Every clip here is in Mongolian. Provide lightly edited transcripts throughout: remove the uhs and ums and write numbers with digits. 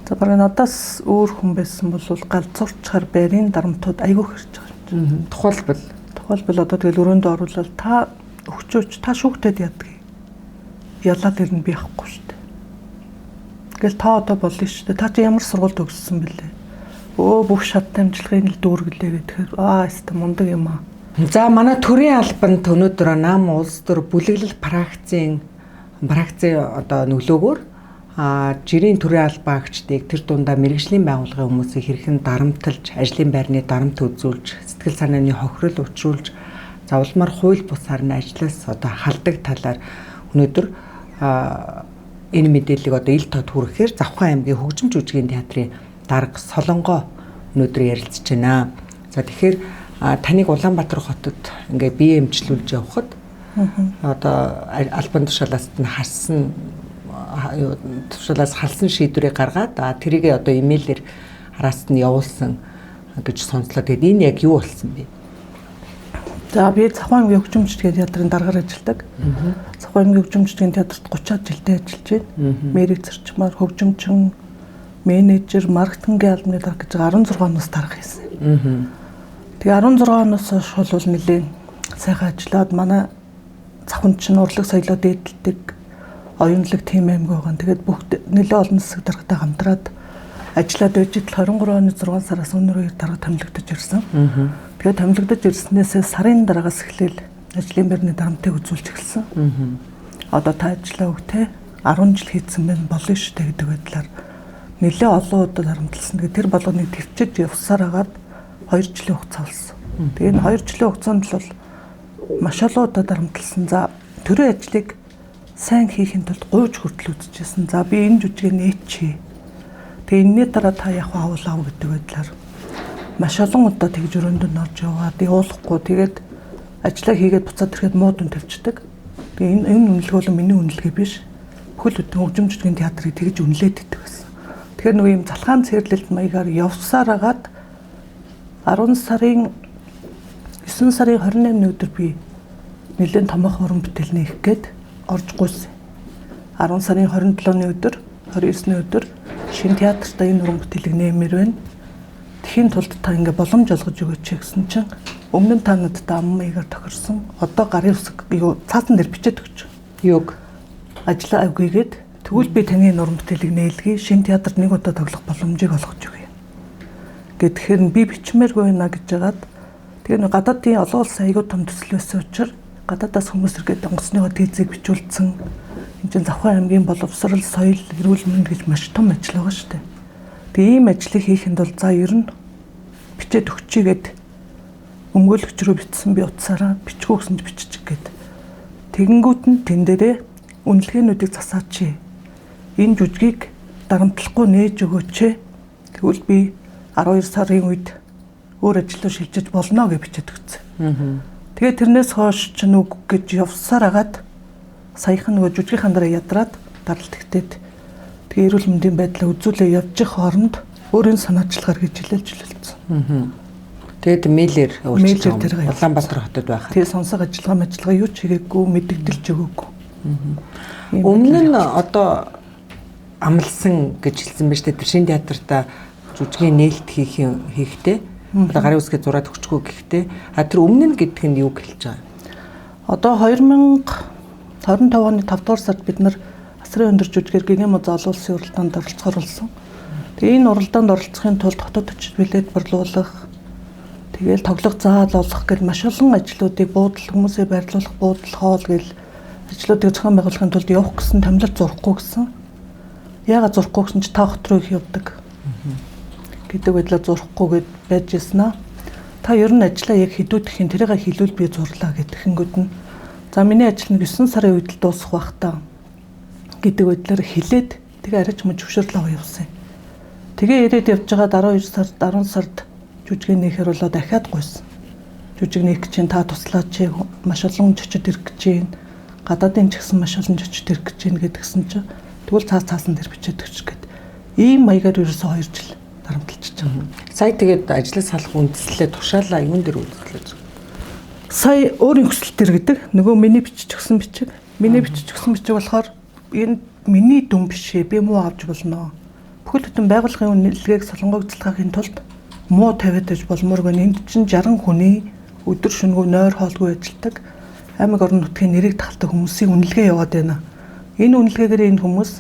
За бараг надаас өөр хүн байсан бол галзуурчхаар байрын дарамтууд айгүй хэрж байгаа юм. Тухайлбал одоо тэгэл өрөөндөө оруулаад та өгчөөч та шүүхтэд яддаг. Ялаад ирнэ би яахгүй шүү дээ. Тэгэл та одоо болно шүү дээ. Та чи ямар сургууль төгссөн бэлээ? Өө бүх шат дамжлагын л дүүргэлээ гэхээр аа өстө мундаг юм аа. За манай төрийн албанд өнөөдөр нам улс төр бүлэглэл пракцийн одоо нөлөөгөөр жирийн төрийн албан агчдыг тэр дундаа мэргэжлийн байгууллагын хүмүүсийг хэрхэн дарамтлж, ажлын байрны дарамт үзүүлж, сэтгэл санааны хохирол учруулж, за улмаар хууль бусаар нь ажлаас одоо халдаг талаар өнөөдөр энэ мэдээллийг одоо ил тод хүргэхээр Завхан аймгийн хөгжим жүжигийн театрын дарга Солонгоо өнөөдөр ярилцж байна. За тэгэхээр таныг Улаанбаатар хотод ингээ бие эмчлүүлж явхад одоо албан тушаалаас нь харсан тушаалаас халсан шийдвэрийг гаргаад тэрийг одоо имэйлээр араас нь явуулсан гэж сонслоо. Тэгээд энэ яг юу болсон бэ? За би Завхан аймгийн хөгжим жүжигийн театрын даргаар ажилладаг. Завхан аймгийн хөгжим жүжигийн театрт 30 жилдээ ажиллаж байна. Мэрэг зарчмаар хөгжимчин, менежер, маркетингийн албаны дарга гэж 16 оноос дарга хийсэн. Тэгээ 16 оноос хойш бол нэлээд сайхан ажиллаад манай Завхан чинь урлаг соёлоо дээдэлдэг оюунлаг тим аймаг байгаа. Тэгээд бүх нэлээд олон засаг даргатай хамтраад ажиллаад байж тал 23 оны 6 сараас өнөр үеэр дарга томилогдож ирсэн. Тэгээд томилогдож ирснээсээ сарын дараагаас эхлээл ажлын байрны дарамтыг үзүүлж эхэлсэн. Одоо та ажиллаа өг те 10 жил хийцэн байх болно шүү дээ гэдэг байдлаар нэлээд олон удаа дарамтлсан. Тэгээд тэр болгоныг төвчөж явсаар хагаад 2 жилийн хугацаа болсон. Тэгээд энэ 2 жилийн хугацаанд л бол маш олон удаа дарамтлсан. За төрийн ажлыг сайн хийхин тулд гуйж хүртэл үзчихсэн. За би энэ жүжигийг нээчихье. Тэгээ энэний дараа та яг аавал гэдэг байдлаар маш олон удаа тэгж өрөөнд нь орж яваад явуулахгүй тэгээд ажлаа хийгээд буцаад ирэхэд муу дүн тавьчихдаг. Тэгээ энэ үнэлгээ бол миний үнэлгээ биш. Бүхэл бүтэн хөгжим жүжигийн театрыг тэгж үнэлээд идэх байсан. Тэгэхээр нөгөө юм залхаан цэрлэлт маягаар явсаар агаад 10 сарын 9 сарын 28-ны өдөр би нэлээд томоохон уран бүтээл нээх гээд орж гуйсан. 10 сарын 27-ны өдөр 29-ны өдөр шинэ театртаа энэ уран бүтээлийг нэмэр байна. Тэхийн тулд та ингээ боломж олгож өгөөч гэсэн чинь өмнө нь та надад ам маягаар тохирсон. Одоо гарын үсэг юу цаасан дээр бичээд өгч. Юг ажлаа авгийгээд тэгвэл би таны уран бүтээлийг нээлгэе. Шинэ театрт нэг удаа тоглох боломжийг олгож өгье. Гэтгэхээр нь би бичмээргүй байна гэж жагаад тэгээ нэг гадаадын олон улсын аягүй том төсөл байсан учраас гадаадаас хүмүүс иргээд онгоцныхоо тээзийг бичүүлсэн. Энд чинь Завхан аймгийн боловсрал, соёл, эрүүл мэнд гэж маш том ажил байгаа шүү дээ. Тэгээ ийм ажлыг хийхэд бол за ер нь бичээд өгчийгээд өмгөөлөгч рүү бичсэн би утсаараа бичгүү гэсэн ч биччих гээд. Тэгэнгүүт нь тэн дээрээ үнэлгээнүүдийг засаач. Энэ жүжигийг дарамтлахгүй нээж өгөөч. Тэгвэл би 12 сарын үед өөр ажил руу шилжиж болно гэж бичээд өгсөн. Тэгээ тэрнээс хойш чинь үг гэж явсаар агаад саяхан нөгөө жүжигийнхэн дараа ядраад даралт ихтэйд тэгээ эрүүл мэндийн байдлаа үзүүлээ явж их хооронд өөрийн санаачлагаар гэж хэлэлж хэлэлцсэн. Тэгээд мэйлээр явуулчихсан. Улаанбаатар хотод байхад. Тэгээ сонсог ажиллагаа юу ч хийгээгүй, мэдэгдэлж өгөөгүй. Өмнө нь одоо амлсан гэж хэлсэн ба штэ тэр шинэ театртаа жүжигийн нээлт хийхдээ одоо гарын үсгээ зураад өгчгөө гэхдээ тэр өмнө нь гэдэг нь юу хэлж байгаа юм? Одоо 2025 оны 5 дугаар сард бид нар асрын өндөр жүжигээр гэгэн музей олон улсын уралдаанд оролцохоор болсон. Тэгээ энэ уралдаанд оролцохын тулд хотод очиж билет борлуулах, тэгээл тоглох заал олох гэл маш олон ажлуудыг буудал хүмүүсээ байрлуулах буудал хоол гэл ажлуудыг зохион байгуулахын тулд явах гэсэн томилолт зурхгүй гэсэн. Яагаад зурхгүй гэсэн чи та хот руу их явдаг гэдэг байдлаар зурхгүй гэд байж ирсэн аа. Та ер нь ажлаа яг хэдүүдх юм тэрийг хэлвэл би зурлаа гэдэхэнгүүд нь за миний ажил нэг 9 сарын үед л дуусах байх та гэдэг байдлаар хэлээд тэгээ арайч мөн зөвшөөрөл аваа явсан юм. Тэгээ ирээд явж байгаа 12 сард 10 сард жүжигийн нээхээр болоо дахиад гуйсан. Жүжиг нээх чинь та туслаач, маш олон жочид ирэх гэж байна. Гадаадын ч гэсэн маш олон жочид ирэх гэж байна гэдгсэн чинь тэгвэл цаас цаасан дээр бичээд өгч гэд. Ийм маягаар ерөөсөө 2 жил дарамтлж байгаа. Сая тэгээд ажлаас салах үндслээ тушаалаа юун дээр үндэслэж? Сая өөрийн хүсэл төр гэдэг. Нөгөө миний бичиж өгсөн бичиг. Миний бичиж өгсөн бичиг болохоор энэ миний дүн биш ээ. Би муу авч болно. Бүхэл бүтэн байгууллагын үнэлгээг солонгогцлохын тулд муу тавиад иж болмооргүй. Энд чинь 60 хүний өдөр шөнөгүй нойр хоолгүй ажилладаг аймаг орон нутгийн нэрийг тахалдаг хүмүүсийн үнэлгээ яваад байна. Энэ үнэлгээгээр энэ хүмүүс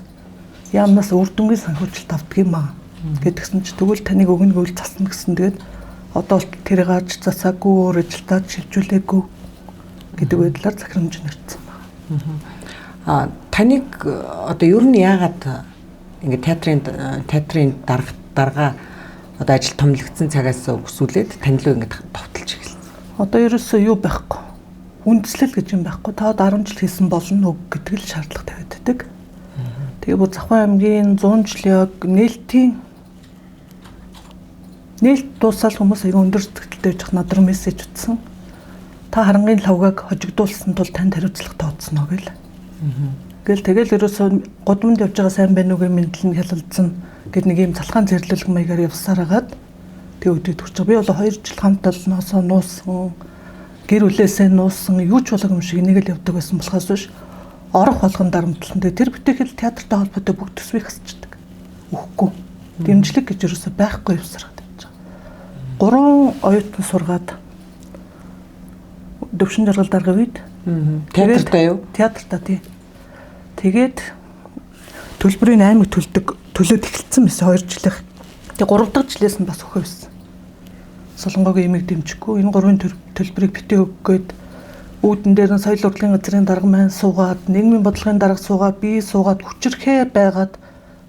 яамнаас үр дүнгийн санхүүжилт авдаг юм аа гэдгсэн чи тэгвэл таныг өгнө гэвэл засна гэсэн. Тэгээд одоо тэр гарч засаагүй, өөр ажилтаа шилжүүлээгүй гэдэг байдлаар захирамж нэрсэн байна. А таныг одоо ер нь яагаад ингээд театрын дарга одоо ажил томилогдсон цагаас өсвөлээд тань руу ингээд товтолж эхэлсэн? Одоо ерөөсөө юу байхгүй. Үндслэл гэж юм байхгүй. Та 10 жил хийсэн болно үг гэдэг л шаардлага тавиад байдаг. Тэгээ бүр Завхан аймгийн 100 жилийн яг нээлт дуусаад хүмүүс аягүй өндөр сэтгэлтэй байж над руу мессеж утсан. Та харангийн лавгааг хожигдуулсан тул танд хариуцлага тооцно гэл. Гэл тэгэл ерөөсөө гудамд явж байгаа сайн байна уу гэх мэдлэн хялалдсан гэд нэг юм залхаан зэрлэг маягаар явсаар хагаад тэг өдөрт хүрч. Би бол 2 жил хамт олноосоо нуусан, гэр бүлээсээ нуусан, юу ч болоог юм шиг энийг л явдаг байсан болохоос биш орох болгон дарамтлан. Тэгээ тэр бүтэхэл театртай холбоотой бүх төсвийг хасчдаг. Өгөхгүй. Дэмжлэг гэж ерөөсөө байхгүй явсаар хагаад явж байгаа. 3 оюутан сургаад Төвшин жаргал даргын үед театртай юу? Театртай тий. Тэгээд төлбөрийн аймаг төлдөг төлөөд эхэлсэн байсан 2 жилийнх. Тэгээ 3 дахь жилээс нь бас өхөө байсан. Солонгогийн имийг дэмжихгүй энэ гурвын төлбөрийг битээ өгөх гээд үүдэн дээр нь соёл урлагийн газрын дарга маань суугаад, нийгмийн бодлогын дарга суугаад, би суугаад хүчрхээ байгаад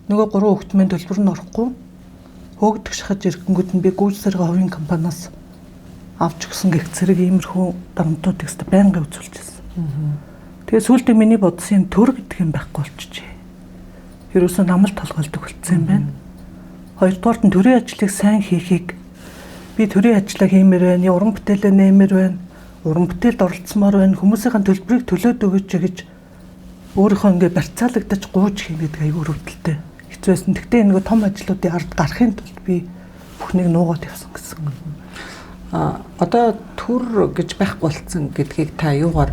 нөгөө 3 хүүхэд маань төлбөр нь орохгүй хөөгдөх шахаж ирэнгүүт нь би гүйцэрэг хувийн компаниас авч өгсөн гэх зэрэг иймэрхүү дарамтууд ихтэй байнгын үзүүлж байсан. Тэгээ сүүлдээ миний бодсон юм төр гэдэг юм байхгүй болчихжээ. Ерөөсөө намал толгойлдог болцсон юм байна. Хоёрдугаарт нь төрийн ажлыг сайн хийхийг би төрийн ажлаа хиймээр байна, уран бүтээлээ нэмэр байна, уран бүтээлд оролцмоор байна, хүмүүсийн төлбөрийг төлөөд өгөөч гэж өөрийнхөө ингээ барьцаалагдаж гууж хийн гэдэг аюул өрөвдөлтэй хэцүү байсан. Тэгтээ нөгөө том ажлуудын ард гарахын тулд би бүхнийг нуугаад явсан гэсэн. А одоо төр гэж байхгүй болцсон гэдгийг та юугаар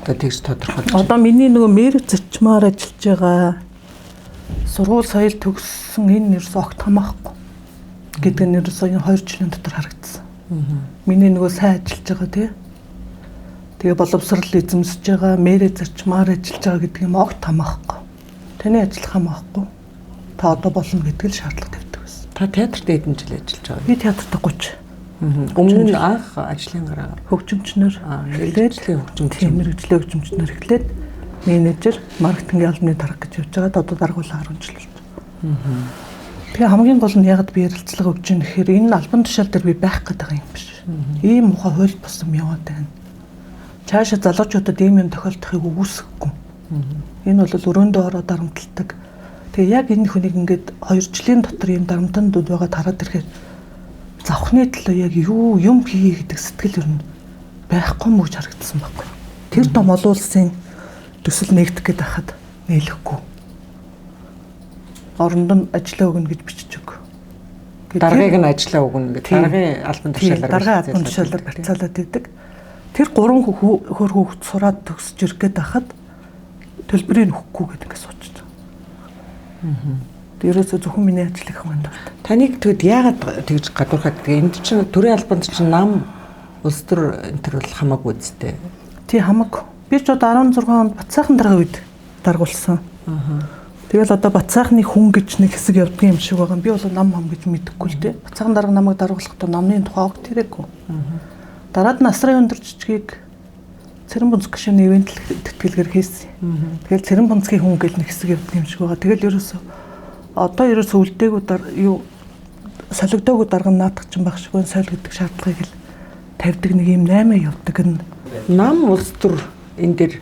одоо тэгж тодорхойлж байна? Одоо миний нөгөө мэрэг зочмоор ажиллаж байгаа сургууль соёл төгссөн энэ нэрс огт хамаахгүй гэдэг нь ерөөсөө энэ 2 жилийн дотор харагдсан. Миний нөгөө сайн ажиллаж байгаа тий. Тэгээ боловсрал эзэмсэж байгаа, мэрэг зочмоор ажиллаж байгаа гэдэг юм огт хамаахгүй. Таны ажил хамаахгүй. Та одоо болно гэдэг л шаардлага тавьдаг байсан. Та театрт хэдэн жил ажиллаж байгаа вэ? Би театрт 30. Өмнө нь анх ажлын гараа хөгжимчнөр мэргэжлийн хөгжимчин, мэргэжлийн хөгжимчнөр эхлээд менежер, маркетингийн албаны дарга гэж явж байгаад одоо даргуулаа 10 жил болж байна. Тэгээ хамгийн гол нь ягаад би ярилцлага өгч юм гэхээр энэ албан тушаал дээр би байх гэдэг юм биш. Ийм муухай хууль бус юм яваад байна. Цаашаа залуучуудад ийм юм тохиолдохыг үгүйсгэхгүй. Энэ бол өрөөндөө ороод дарамталдаг. Тэгээ яг энэ хүнийг ингээд 2 жилийн дотор ийм дарамтанд дунд байгаад хараад ирэхээр завхны төлөө яг юу юм хийе гэдэг сэтгэл ер нь байхгүй мө гэж харагдсан байхгүй. Тэр том олон улсын төсөл нэгдэх гээд байхад нийлэхгүй. Оронд нь ажиллаа өгнө гэж бичиж өг. Даргаыг нь ажиллаа өгнө гэдэг. Даргын албан тушаалаар даргын албан тушаалаар барьцаалаад идэг. Тэр 3 хөр хүүхэд сураад төгсөж ирэх гээд байхад төлбөрийг өгөхгүй гэдэг ингээд суучж байгаа. Ерөөсөө зөвхөн миний ажил их юм байна. Таныг тэгэд яагаад тэгж гадуурхаад гэдэг? Энд чинь төрийн албанд чинь нам улс төр энэ төр бол хамаагүй үсттэй. Тий, хамаагүй. Би ч одоо 16 онд Батсайхан даргын үед даргуулсан. Тэгэл одоо Батсайхны хүн гэж нэг хэсэг явдгийн юм шиг байгаа. Би бол нам хам гэж мэдэхгүй л дээ. Батсайхан дарга намайг даргуулахдаа намны тухай огт хэрэггүй. Дараад нь асрын өндөр жижигийг Цэрэн бунц гишүүний ивент тэтгэлгээр хийсэн. Тэгэл Цэрэн бунцгийн хүн гэж нэг хэсэг явдгийн юм шиг байгаа. Тэгэл ерөөсөө одоо ерөөсөө үлдээгүй юу солигдоогүй дарга наадах чинь байх шиг байна. Соль гэдэг шаардлагыг л тавьдаг нэг юм 8 явдаг нь. Нам улс төр энэ дэр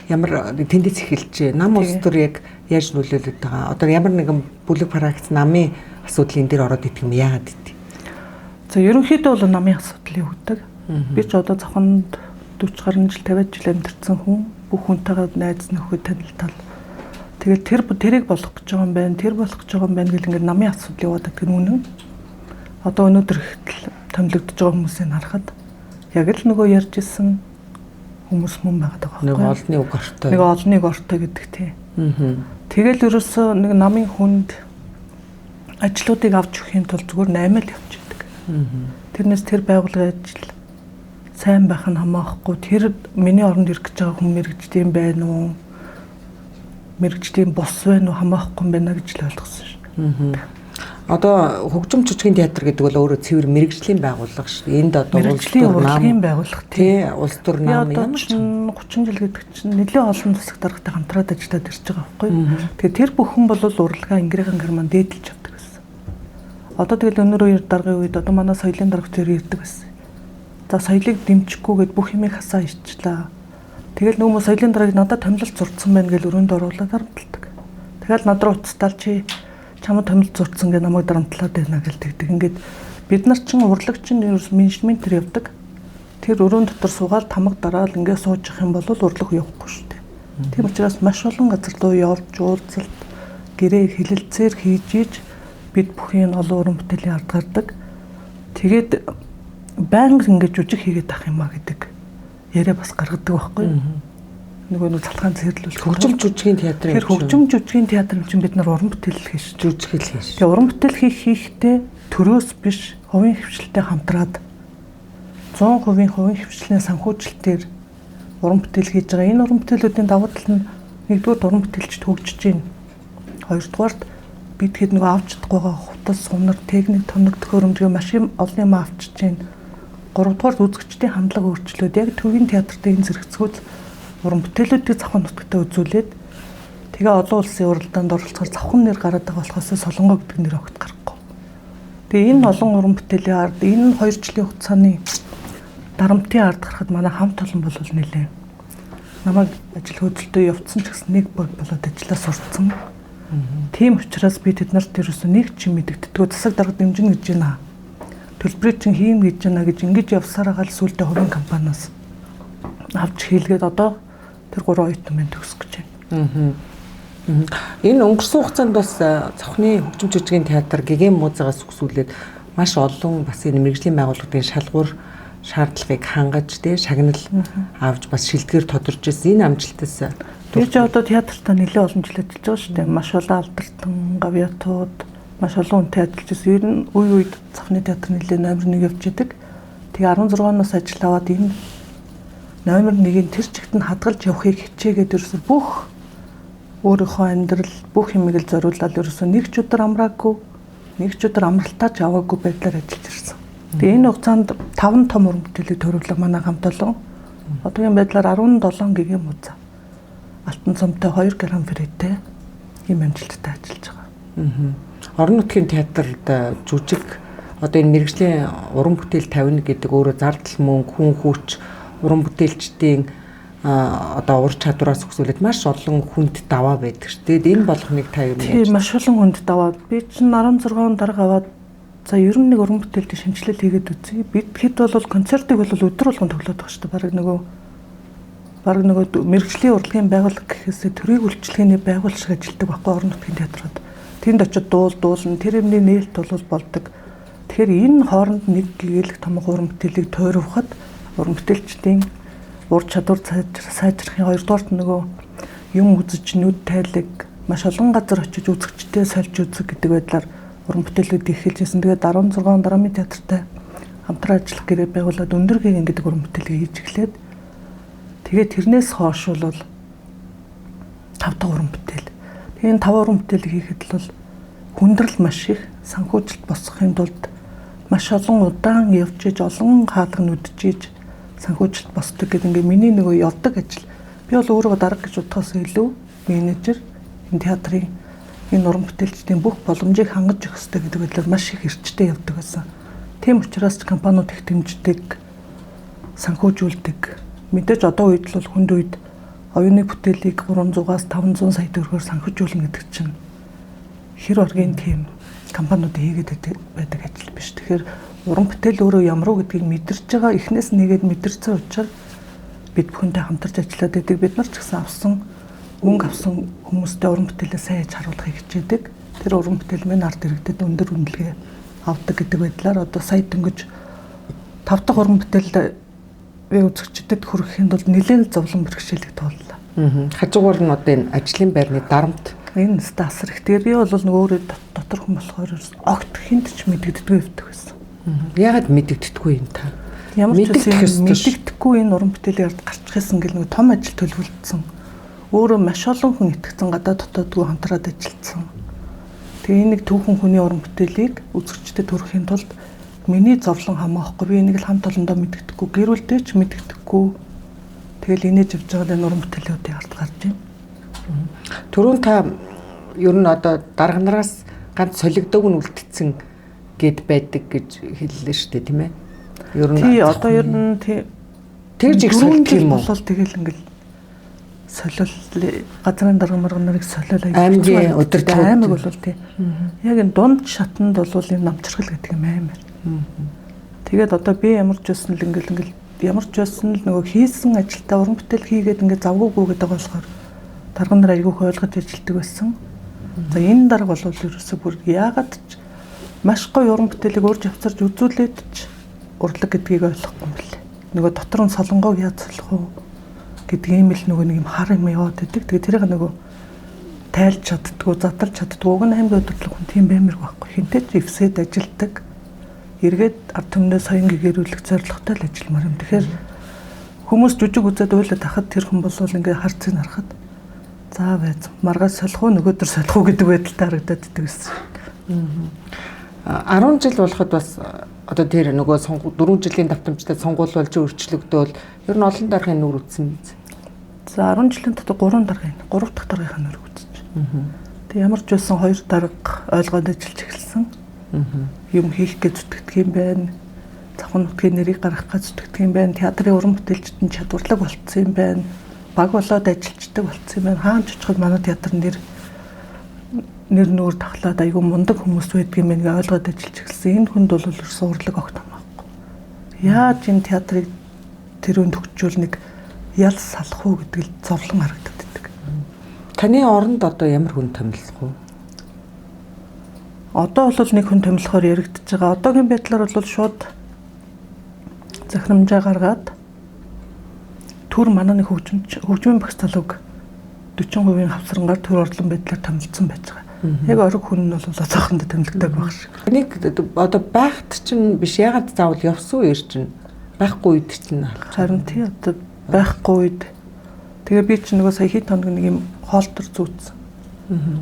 ямар тэндээс эхэлжээ. Нам улс төр яг яаж нөлөөлөд байгаа? Одоо ямар нэгэн бүлэг пракц намын асуудал энэ дэр ороод идэх юм яагаад идэв? За ерөнхийдөө бол намын асуудлыг өгдөг. Би ч одоо завханд 40 гаруй жил 50 жил амьдарсан хүн, бүх хүнтэйгээ найз нөхөд танилцал. Тэгэл тэрийг болох гэж байгаа юм байна, тэр болох гэж байгаа юм байна гэл ингээд намын асуудал яваад байдаг нь үнэн. Одоо өнөөдөр ихтэл томилогдож байгаа хүмүүсийг харахад яг л нөгөө ярьж исэн хүмүүс мөн байгаад байгаа байхгүй. Нөгөө олонний үг ортой. Нөгөө олонний үг ортой гэдэг тий. Тэгэл ерөөсөө нэг намын хүнд Ажлуудыг авч өгөхийн тулд зүгээр 8 л явж идэг. Тэрнээс тэр байгууллагын ажил сайн байх нь хамаахгүй. Тэр миний оронд ирэх гэж байгаа хүн мэргэжлийн байна уу? Мэргэжлийн бус байна уу? Хамаахгүй юм байна гэж л ойлгосон шин. Одоо хөгжим жүжигийн театр гэдэг бол өөрөө цэвэр мэргэжлийн байгууллага шүү дээ. Энд одоо улс төр нам байгууллага тий, улс төр нам ямар ч 30 жил гэдэг чинь нэлээд олон засаг даргатай хамтраад ажиллаад ирж байгаа байхгүй. Тэгэхээр тэр бүхэн бол урлагаа Ингрийн Герман дээдэлж явдаг байсан. Одоо тэгэл өнөр үеэр даргын үед одоо манай соёлын дарга тэр ирдэг байсан. За соёлыг дэмжихгүйгээд бүх юмыг хасаа иччлээ. Тэгэл нөгөө соёлын даргаыг надад томилолт зурцсан байна гэж өрөөнд оруулаад дарамталдаг. Тэгэл над руу уцтаал чи чамд томилолт зурцсан гэж намайг дарамтлаад байна гэж тэгдэг. Ингээд бид нар чинь урлаг чинь ерөөс менежментээр явдаг. Тэр өрөөнд дотор суугаад тамга дараал ингээд сууж явах юм бол урлаг явахгүй шүү дээ. Тийм учраас маш олон газар руу явж уулзалт гэрээ хэлэлцээр хийж иж бид бүхэн олон уран бүтээлийн ард гардаг. Тэгээд байнга ингэж жүжиг хийгээд ах юм а гэдэг яриа бас гаргадаг байхгүй. Нөгөө нэг цалхаан цэрлүүлэх хөгжим жүжигийн театр юм. Тэр хөгжим жүжигийн театр юм чинь бид нар уран бүтээл хийж жүжиг л хийж. Тэгээ уран бүтээл хийх хийхдээ төрөөс биш хувийн хвшилтэй хамтраад 100% хувийн хвшлийн санхүүжилтээр уран бүтээл хийж байгаа. Энэ уран бүтээлүүдийн давуу тал нь нэгдүгээр уран бүтээлчд хөгжиж байна. Хоёрдугаарт бид хэд нөгөө авч чадахгүй байгаа хувцас, сумнар, техник, тоног төхөөрөмжөө маш олон юм авчиж байна. Гуравдугаар үзэгчдийн хандлага өөрчлөөд яг төвийн театрт энэ зэрэгцгүүл уран бүтээлүүдийг завхан нутагтаа үзүүлээд тэгээ олон улсын уралдаанд оролцохоор завхан нэр гараад байгаа болохоос Солонгоо гэдэг нэр огт гарахгүй. Тэгээ энэ олон уран бүтээлийн ард энэ 2 жилийн хугацааны дарамтын ард гарахад манай хамт олон бол нэлээ. Намайг ажил хөдөлтөө явцсан ч гэсэн нэг баг болоод ажиллаа сурцсан. Тийм учраас би тэд нарт ерөөсөө нэг ч юм мэдэгддэггүй засаг дарга дэмжинэ гэж байна. Төлбөрийг чинь хийн гэж байна гэж ингэж явсаар байгаа л сүүлдээ хувийн компаниас авч хийлгээд одоо тэр 3 оюутан маань төгсөх гэж байна. Энэ өнгөрсөн хугацаанд бас Цавхны хөгжим жүжигийн театр гэгээн музейгаас үгсүүлээд маш олон бас энэ мэргэжлийн байгууллагын шалгуур шаардлагыг хангаж тий шагнал авч бас шилдгээр тодорч ирсэн. Энэ амжилтаас би ч одоо театртаа нэлээд олон жил ажиллаж байгаа шүү дээ. Маш олон алдартан, гавьяатууд маш олон хүнтэй ажиллаж байсан. Ер нь үе үед Цавхны театр нэлээд номер 1 явж идэг. Тэгээ 16 оноос ажил аваад энэ номер 1-ийн тэр чигт нь хадгалж явахыг хичээгээд ерөөсө бүх өөрийнхөө амьдрал бүх юмыг л зориулаад ерөөсө нэг ч өдөр амраагүй, нэг ч өдөр амралтаа ч аваагүй байдлаар ажиллаж ирсэн. Тэгээ энэ хугацаанд 5 том уран бүтээлийг төрөвлөө манай хамт олон. Одоогийн байдлаар 17 гэгээн музей. Алтан цомтой 2 гран фрэтэй ийм амжилттай ажиллаж байгаа. Орон нутгийн театрт жүжиг одоо энэ мэргэжлийн уран бүтээл тавина гэдэг өөрөө зардал мөнгө, хүн хүч, уран бүтээлчдийн одоо ур чадвараас өксүүлээд маш олон хүнд даваа байдаг шүү дээ. Энэ болгоныг та юу нэ? Тийм, маш олон хүнд даваа. Би чинь 16 он дарга аваад за 91 уран бүтээлд шинжилэл хийгээд үзье. Бид хэд бол концертыг бол өдөр болгон тоглоод байгаа шүү дээ. Бараг нөгөө мэргэжлийн урлагийн байгууллага гэхээсээ төрийг үйлчилгээний байгууллага шиг ажилладаг байхгүй орон нутгийн театрууд. Тэнд очиод дуулна, тэр юмны нээлт бол болдог. Тэгэхээр энэ хооронд нэг гэгээлэх томог уран бүтээлийг тойрвоход уран бүтээлчдийн ур чадвар сайжрахын хоёрдугаарт нөгөө юм үзэж нүд тайлаг маш олон газар очиж үзэгчтэй сольж үзэг гэдэг байдлаар уран бүтээлүүд эхэлж ирсэн. Тэгээд 16 он драмын театртай хамтран ажиллах гэрээ байгуулад өндөр гэгэн гэдэг уран бүтээлийг хийж эхлээд тэгээд тэрнээс хойш бол 5 дахь уран бүтээл. Тэгээ энэ 5 уран бүтээлийг хийхэд бол хүндрэл маш их, санхүүжилт босгохын тулд маш олон удаан явж иж олон хаалга нүдэж иж санхүүжилт босдог гэдэг ингээ миний нөгөө явдаг ажил. Би бол өөрийгөө дарга гэж бодохоос илүү менежер энэ театрын энэ уран бүтээлчдийн бүх боломжийг хангаж өгөх ёстой гэдэг байдлаар маш их эрчтэй явдаг байсан. Тийм учраас компаниуд их дэмждэг, санхүүжүүлдэг. Мэдээж одоо үед л бол хүнд үед оюуны бүтээлийг 300-аас 500 сая төгрөгөөр санхүүжүүлнэ гэдэг чинь хэр оргийн тийм компаниуд хийгээд байдаг ажил биш. Тэгэхээр уран бүтээл өөрөө ямар уу гэдгийг мэдэрч байгаа эхнээс нэгээд мэдэрсэн учраас бид бүхэнтэй хамтарч ажиллаад байдаг. Бид нар ч гэсэн авсан мөнгө авсан хүмүүстэй уран бүтээлээ сайн хийж харуулахыг хичээдэг. Тэр уран бүтээл мань ард иргэдэд өндөр үнэлгээ авдаг гэдэг байдлаар одоо сая дөнгөж 5 дахь уран бүтээл би үзэгчдэд хүрэхийн тулд нэлээд зовлон бэрхшээлийг тууллаа. Хажуугаар нь одоо энэ ажлын байрны дарамт энэ өстө асар их. Тэгэхээр би бол нөгөө өөрөө дотор хүн болохоор огт хүнд ч мэдэгддэггүй явдаг байсан. Яагаад мэдэгддэггүй юм та? Ямар ч мэдэгдэхгүй энэ уран бүтээлийн ард гарчих юмсан гэл нөгөө том ажил төлөвлөсөн. Өөрөө маш олон хүн итгэцэн гадаа дотоодгүй хамтраад ажилласан. Тэгээ энэ нэг түүхэн хүний уран бүтээлийг үзэгчдэд хүргэхийн тулд миний зовлон хамаахгүй, би энийг л хамт олондоо мэдэгдэхгүй, гэр бүлдээ ч мэдэгдэхгүй. Тэгэл инээж явж байгаа энэ уран бүтээлүүдийг ард гарч байна. Түрүүн та ер нь одоо дарга нараас ганц солигдог нь үлдсэн гэд байдаг гэж хэллээ шүү дээ, тийм ээ? Ер нь тий, одоо ер нь тий тэгж их солигдох юм уу? Болол тэгэл ингээл солиол газрын дарга марга нарыг солиол аймгийн удирдлага аймаг бол тий. Яг энэ дунд шатанд бол энэ намчрал гэдэг юм аймаар. Тэгээд одоо би ямар ч байсан л ингээл ямар ч байсан л нөгөө хийсэн ажилдаа уран бүтээл хийгээд ингээд завгүйгүй гэдэг болохоор дарга нар айгүйх ойлгож ажилтдаг байсан. За энэ дарга бол ерөөсөө бүр яагаад ч маш гоё уран бүтээлийг урьж авцарч үзүүлээд ч урлаг гэдгийг ойлгохгүй юм бэлээ. Нөгөө дотор нь солонгоог яаж солих уу гэдэг юм л нөгөө нэг юм хар юм яваад идэг. Тэгээ тэрийг нөгөө тайлж чаддгүй, задлж чаддгүй. Уг нь аймаг удирдлага хүн тийм баймирг байхгүй. Хинтээ ч эвсэд ажилтдаг. Эргээд ард түмнээ соён гэгэрүүлэх зорилготой л ажилламаар юм. Тэгэхээр хүмүүс жүжиг үзээд уйлаад хахад тэр хүн бол ингээ харцыг харахад за байз маргааш солих уу нөгөөдөр солих уу гэдэг байдалтай харагдаад идэг гэсэн. 10 жил болоход бас одоо тэр нөгөө 4 жилийн давтамжтай сонгуул болж өөрчлөгдөөл ер нь олон даргын нүр үтсэн биз? За 10 жилийн дотор 3 даргын 3 дахь даргийнхаа нүрийг үзэж. Тэг ямар ч байсан 2 дарга ойлгоод ажиллаж эхэлсэн. Юм хийх гэж зүтгэдэг юм байна. Завхан нутгийн нэрийг гаргах гэж зүтгэдэг юм байна. Театрын уран бүтээлчд нь чадварлаг болцсон юм байна. Баг болоод ажиллаждаг болцсон юм байна. Хаан ч очиход манай театр нэр нүүр тахлаад айгүй мундаг хүмүүс байдаг юм байна гэж ойлгоод ажиллаж эхэлсэн. Энэ хүнд бол ерөөсөө урлаг огт хамаахгүй. Яаж энэ театрыг тэрүүн төгчүүл нэг ял салах уу гэдэг л зовлон харагдаад байдаг. Таны оронд одоо ямар хүн томилох вэ? Одоо бол нэг хүн томилохоор яригдчихэж байгаа. Одоогийн байдлаар бол шууд захирамжаа гаргаад төр манай нэг хөгжмийн багц залууг 40% хавсрангаар төр орлон байдлаар томилсон байж байгаа. Яг орог хүн нь бол одоохондоо томилогдоог байх шиг. Нэг одоо байхад чинь биш ягаад заавал явсан үеэр чинь байхгүй үед чинь харин тий одоо байхгүй үед тэгээ би чинь нөгөө сая хэд хоног нэг юм хоолтор зүүцсэн.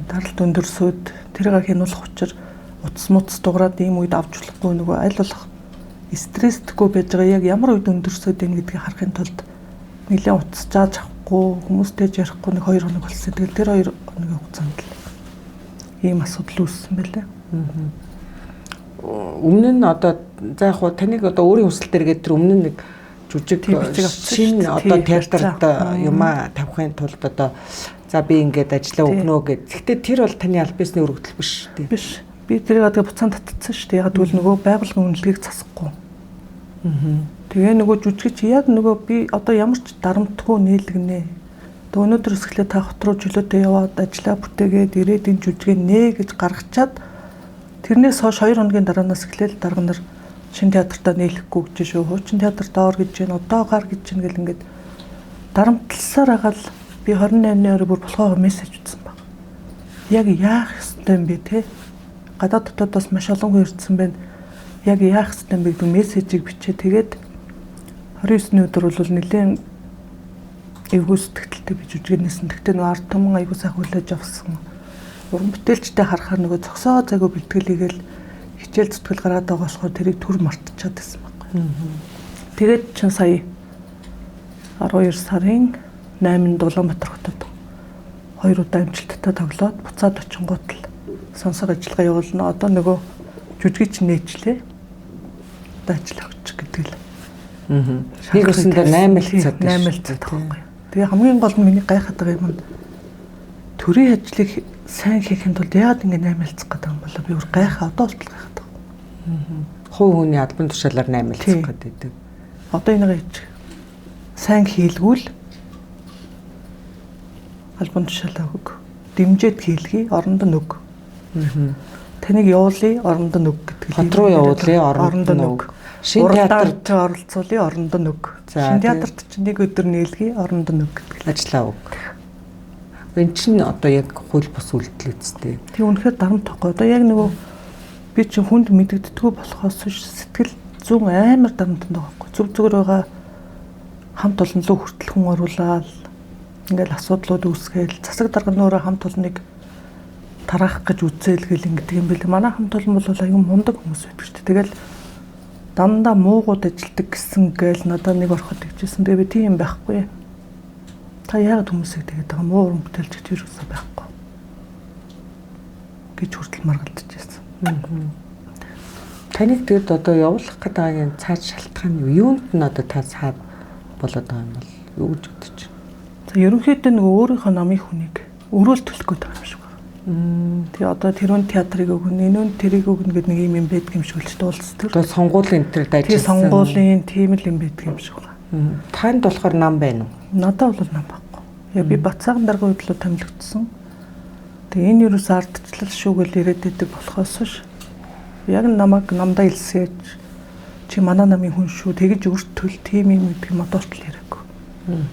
Даралт өндөрсөөд тэрийг хянуулах учир утас муц дуграад ийм үед авч болохгүй нөгөө аль болох стресстгүй байж байгаа яг ямар үед өндөрсөөд байна гэдгийг харахын тулд нэлээд утас зааж авахгүй хүмүүстэй ярихгүй нэг 2 хоног болсон. Тэгэл тэр 2 хоногийн хугацаанд л ийм асуудал үүссэн байлээ. Өмнө нь одоо за яг хуу таныг одоо өөрийн хүсэл дээр гээд тэр өмнө нь нэг жүжиг шинэ одоо театрт юмаа тавихын тулд одоо за би ингээд ажиллаа өгнө гэд. Гэхдээ тэр бол таны аль биесний өргөдөл биш үү? Биш. Би тэрийг одоо буцаан татцсан шүү дээ. Яг тэгвэл нөгөө байгууллагын үнэлгээг засахгүй. Тэгээ нөгөө жүжигч яг нөгөө би одоо ямар ч дарамтгүй нээлгэнэ. Тэг өнөөдөр өсгөлээ та хот руу чөлөөтэй яваад ажиллаа бүтээгээд ирээд энэ жүжигээ нэ гэж гаргачаад тэрнээс хойш 2 хоногийн дараанаас эхлээл дарга нар шинэ театртаа нээлэхгүй гэж шүү. Хуучин театрт ор гэж байна, одоо гар гэж байна гэл ингээд дарамтласаар агаал би 28-ны орой бүр болохоо мессеж утсан баг. Яг яах ёстой юм бэ те? Гадаад дотоодоос маш олон хүн ирсэн байна. Яг яах ёстой юм бэ гэдэг мессежийг бичээ. Тэгээд 29-ний өдөр бол нэлээд эвгүй сэтгэлтэй би жүжигнээсэн. Тэгтээ нөгөө ард түмэн айгүй сайхан хүлээж авсан. Уран бүтээлчтэй харахаар нөгөө зогсоо зайгүй бэлтгэл хийгээл хичээл зүтгэл гаргаад байгаа болохоор тэрийг төр мартчихад байсан байхгүй. Тэгээд чин сая 12 сарын 8-нд Улаанбаатар хотод 2 удаа амжилттай тоглоод буцаад очингууд л сонсог ажиллагаа явуулна. Одоо нөгөө жүжигч нээчлээ. Одоо ажиллах өгч гэдэг л. Нэг өсөндөө 8 л цаг. 8 л цаг байхгүй. Тэгээ хамгийн гол нь миний гайхаад байгаа юм нь төрийн ажлыг сайн хийхин тулд яагаад ингэ 8 илцэх гэдэг юм болоо би бүр гайхаа одоо болтол гайхаад байгаа. Хувь хүний албан тушаалаар 8 илцэх гэдэг. Одоо энийг хийж сайн хийлгүүл албан тушаалаа өг. Дэмжиж хийлгэе, оронд нь өг. Таныг явуулъя, оронд нь өг гэдэг. Хот руу явуулъя, оронд нь өг. Шинэ театрт оролцуулъя, оронд нь өг. Шинэ театрт чинь нэг өдөр нийлгэе, оронд нь өг гэдэг. Ажиллаа өг. Энэ чинь одоо яг хууль бус үйлдэл үсттэй. Тэг үнэхээр дарамт тахгүй. Одоо яг нөгөө би чинь хүнд мэдэгддэггүй болохоос биш сэтгэл зүүн амар дарамтанд байгаа байхгүй. Зүг зүгээр байгаа хамт олон руу хүртэл хүн оруулаад ингээл асуудлууд үүсгээл засаг дарга нөөрэ хамт олныг тараах гэж үзээлгээл ингэдэг юм бэл. Манай хамт олон бол аюун мундаг хүмүүс байдаг шүү дээ. Тэгэл дандаа муугууд ажилтдаг гэсэн гээл надад нэг ороход тэгжсэн. Тэгээ би тийм байхгүй. Та яагаад хүмүүсийг тэгээд байгаа муу уран бүтээлч гэж юусоо байхгүй гэж хүртэл маргалдаж байсан. Таныг тэгэд одоо явуулах гэдэг байгаа цааш шалтгаан юу? Юунд нь одоо та цаад болоод байгаа юм бол юу гэж бодож байна? За ерөнхийдөө нөгөө өөрийнхөө намын хүнийг өрөөл төлөх гээд байгаа юм шиг байна. Тэгээ одоо тэрүүн театрыг өгнө, энүүн тэрийг өгнө гэдэг нэг юм байдаг юм шиг л ч улс төр. Одоо сонгуулийн энэ төр дайжсан. Тэгээ сонгуулийн тийм л юм байдаг юм шиг байна. Танд болохоор нам байна уу? Надад бол нам байхгүй. Яг би Батсаахан даргын үед л томилогдсон. Тэгээ энэ юус ардчлал шүү гэл ирээд идэг болохоос биш. Яг намайг намдаа илсээж чи манай намын хүн шүү тэгэж өрт төл тийм юм гэдэг юм одоо л яриаггүй.